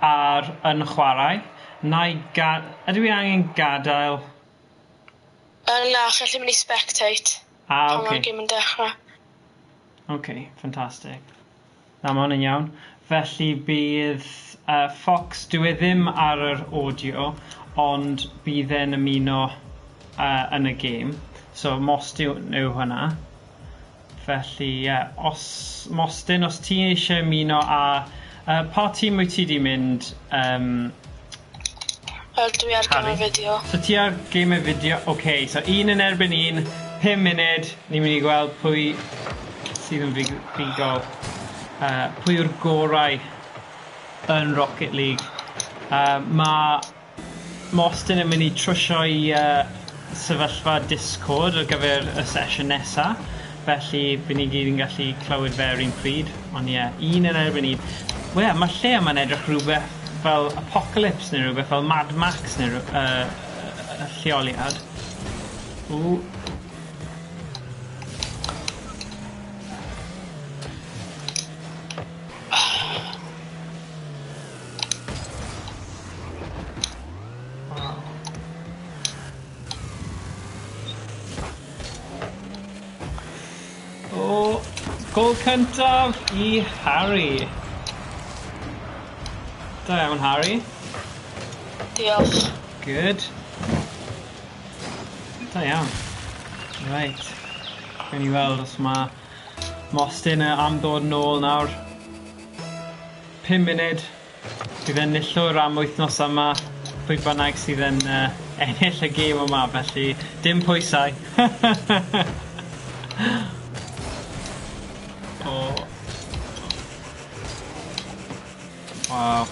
ar yn chwarae. Na i ga... Ydw i angen gadael? Na, chi'n gallu mynd i spectate. Ah, Pan oce. mae'r gêm yn dechrau. Ok, ffantastig. Na, mae hwn yn iawn. Felly bydd Fox, dyw e ddim ar yr audio, ond bydd e'n ymuno yn y gêm. So Mostyn yw hwnna. Felly, ie, yeah, os Mostyn, os ti eisiau ymuno â... Pa tîm wyt ti 'di mynd? Dwi ar Harry? Gamer Video. So ti ar Gamer Video, oce, okay, so un yn erbyn un, 5 munud, ni'n mynd i gweld pwy sydd yn fuddugol, pwy yw'r gorau yn Rocket League. Mae Mostyn yn mynd i trwsio i sefyllfa Discord ar gyfer y sesiwn nesa, felly bydd ni gyd yn gallu clywed fe ar un pryd, ond ie, yeah, un yn erbyn un. Wel, mae'r lle yma'n edrych rhywbeth fel Apocalypse neu rhywbeth fel Mad Max neu y lleoliad. Ww. Wow. O, gol cyntaf i Harry. Da iawn, Harry. Diolch. Good. Da iawn. Right. Gawn ni weld os mae Mostyn am ddod nôl nawr. 5 munud. Bydd enillwr am wythnos yma. Pwy bynnag sydd yn ennill y gêm yma, felly dim pwysau. O. Waw.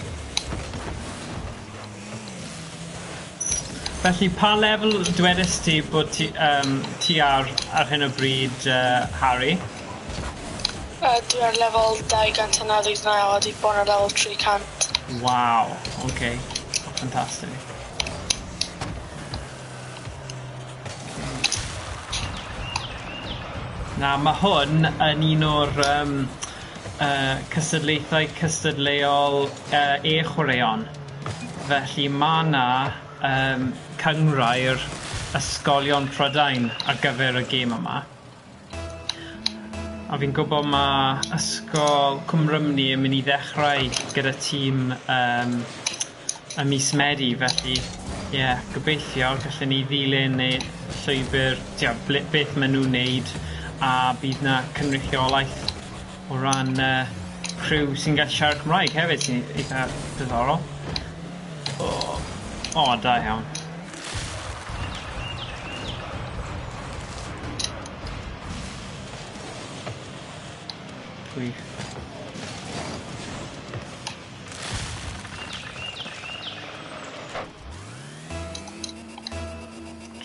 Felly, pa lefel dwedais ti bod ti, ti ar hyn o bryd, Harry? Dwi ar lefel 299 a dwi bron ar lefel 300. Waw, oce. Okay. Fantastic. Na, mae hwn yn un o'r cystadlaethau cystadleuol e-chwaraeon. Felly mae 'na cynghrair ysgolion Prydain ar gyfer y gêm yma. A fi'n gwybod mae ysgol Cwm Rhymni yn mynd i ddechrau gyda tîm y mis Medi, felly ie, yeah, gobeithio gallwn ni ddilyn neu llwybr, tio, beth maen nhw'n neud, a bydd na cynrychiolaeth o ran criw sy'n gallu siarad Cymraeg hefyd, sy'n eitha diddorol. O, oh, da iawn. Gwych.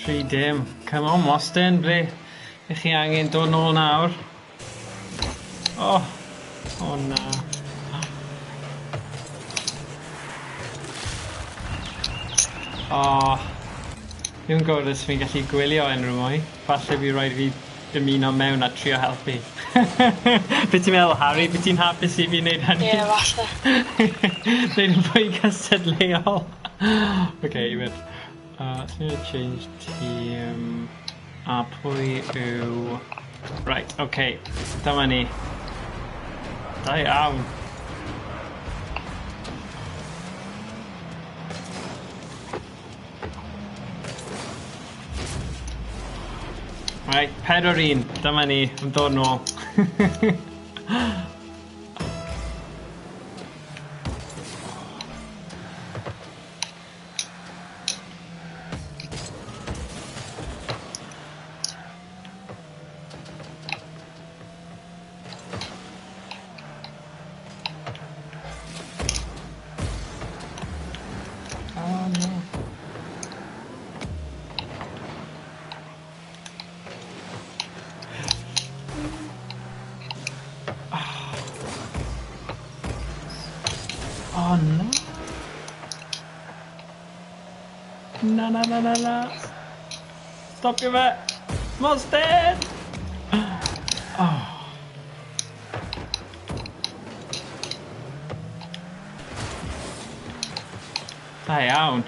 3-0. Come on, Mostyn, ble ych chi angen dod nôl nawr? Oh, oh na. Oh, ddim yn gwybod os fi'n gallu gwylio unrhyw mwy. Falle fi rhaid fi ymuno mewn a trio helpu. Be ti'n meddwl, Harry? Be ti'n hapus i fi wneud hynny? Ie, yeah, falle. Wneud yn fwy cystadleuol. Okay, i fynd. So ni'n change team. A pwy yw... Right, okay. Dyma ni. Da iawn. Right, 4-1. Dyma ni, yn dod nôl. Oh no. Oh no. Na na na na na. Stopio fe. Mostyn! Oh. Da iawn.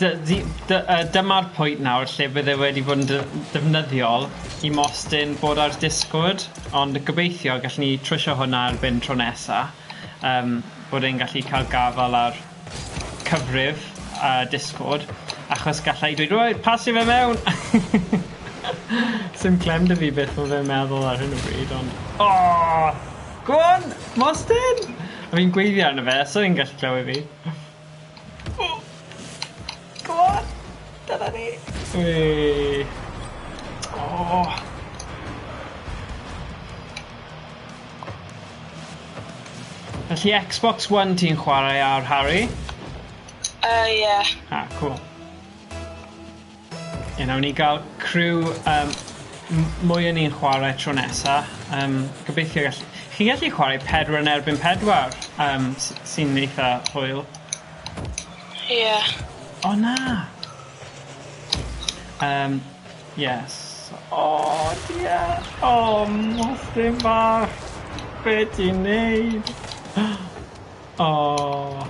Dyma'r pwynt nawr lle bydde wedi bod yn defnyddiol i Mostyn bod ar Discord, ond gobeithio gallwn ni trwsio hwnna erbyn tro nesa, bod e'n gallu cael gafael ar cyfrif Discord, achos galla i dweud, "Right, pasio fe mewn!" Sim clem 'da fi beth ma' fe'n meddwl ar hyn o bryd, ond... Oh! Go on! Mostyn! A fi'n gweiddi arno fe, so i'n gallu clywed fi. Oh. Go on! Dyna ni! Wee. Oh! Felly Xbox One ti'n chwarae ar, Harry? Ie. Ah, cool. Ie, nawn ni gael criw mwy o ni'n chwarae tro nesa. Gobeithio gall... Chi'n gallu chwarae 4 yn erbyn 4, sy'n eitha hwyl. Ie. Yeah. O na! Yes. Oh dear. Oh, Mostyn bach. Be ti'n neud? Oh.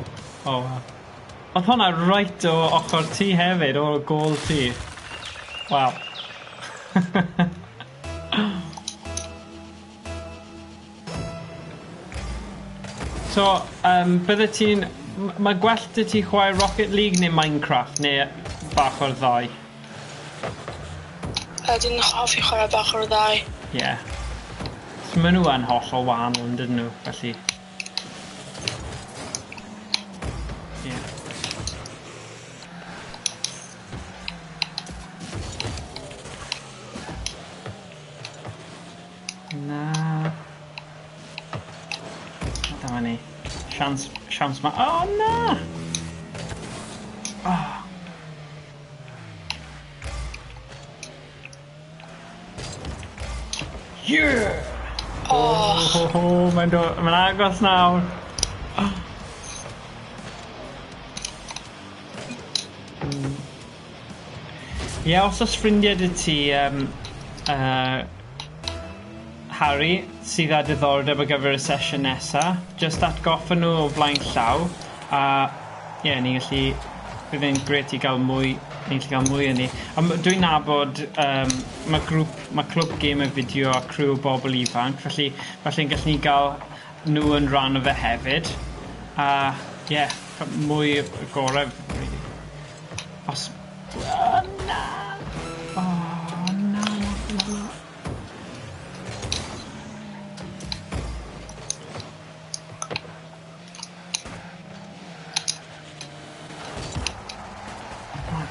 Oh, well. Oedd hwnna right o ochr ti hefyd, o gôl ti. Wow. So, bydde ti'n... Mae gwell 'da ti chwarae Rocket League neu Minecraft, neu bach o'r ddau? Dwi'n hoffi chwarae bach o'r ddau. Ie. Yeah. So maen nhw yn hollol wahanol, yn dydyn nhw, felly... Ie. Yeah. Na. Dyma ni. Siawns, siawns ma... Oh, na! Oh. Yeah! Oh. Oh, mae'n dod, mae'n agos nawr. Ie, os oes ffrindiau 'da ti, Harry, sydd â diddordeb ar gyfer y sesiwn nesa, just atgoffa nhw o flaen llaw, a ie, yeah, ni'n gallu, bydd e'n grêt i gael mwy, ni'n gallu cael mwy o ni. A dwi'n nabod, mae grŵp, mae clwb gêm y fideo a criw o bobl ifanc, felly felly'n gallu ni gael nhw yn rhan o fe hefyd. A ie, yeah, mwy y gorau, really. Os... Oh, na! Oh, na, na, na, na. Come on.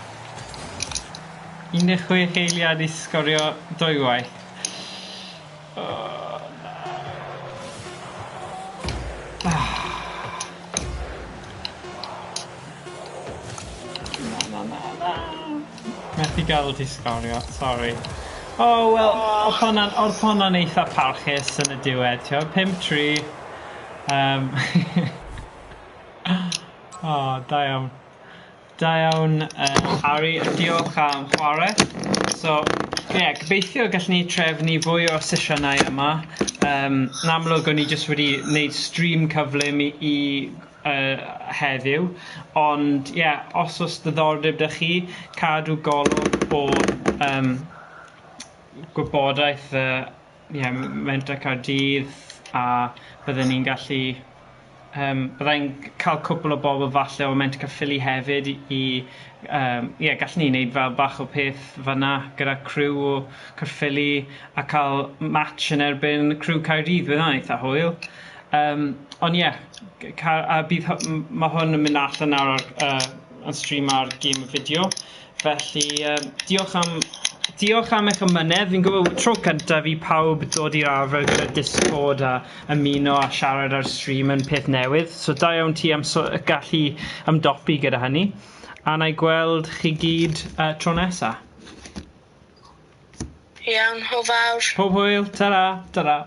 16 eiliad i sgorio dwywaith. Oh, na. Ah. Na, na, na, na. Methu gael ti sgorio, sorry. Oh, wel, oedd hwnna'n eitha parchus yn y diwedd, ti'n 5-3. Oh, da iawn. Da iawn, Harry, diolch am chwarae. So, ie, yeah, gobeithio gallwn ni trefnu fwy o sesiynau yma. Yn amlwg, o'n i jyst wedi wneud stream cyflym i heddiw. Ond, ie, yeah, os oes diddordeb 'da chi, cadw golwg o gwybodaeth yeah, Menter Caerdydd a byddwn ni'n gallu byddai'n cael cwpl o bobl falle o Menter Caerffili hefyd i yeah, gallwn ni wneud fel bach o peth fyna gyda criw o Caerffili a cael match yn erbyn criw Caerdydd. Bydd hwnna'n eitha hwyl. Ond ie, yeah, a bydd, mae hwn yn mynd allan nawr ar, yn stream ar Game of Video. Felly, diolch am eich amynedd. Fi'n gwybod tro cyntaf i pawb dod i'r arfer gyda Discord a ymuno a siarad ar stream yn peth newydd. So da iawn ti am so, gallu ymdopi gyda hynny. A na i gweld chi gyd tro nesa. Iawn, hwyl fawr. Pob hwyl, ta-ra, ta-ra.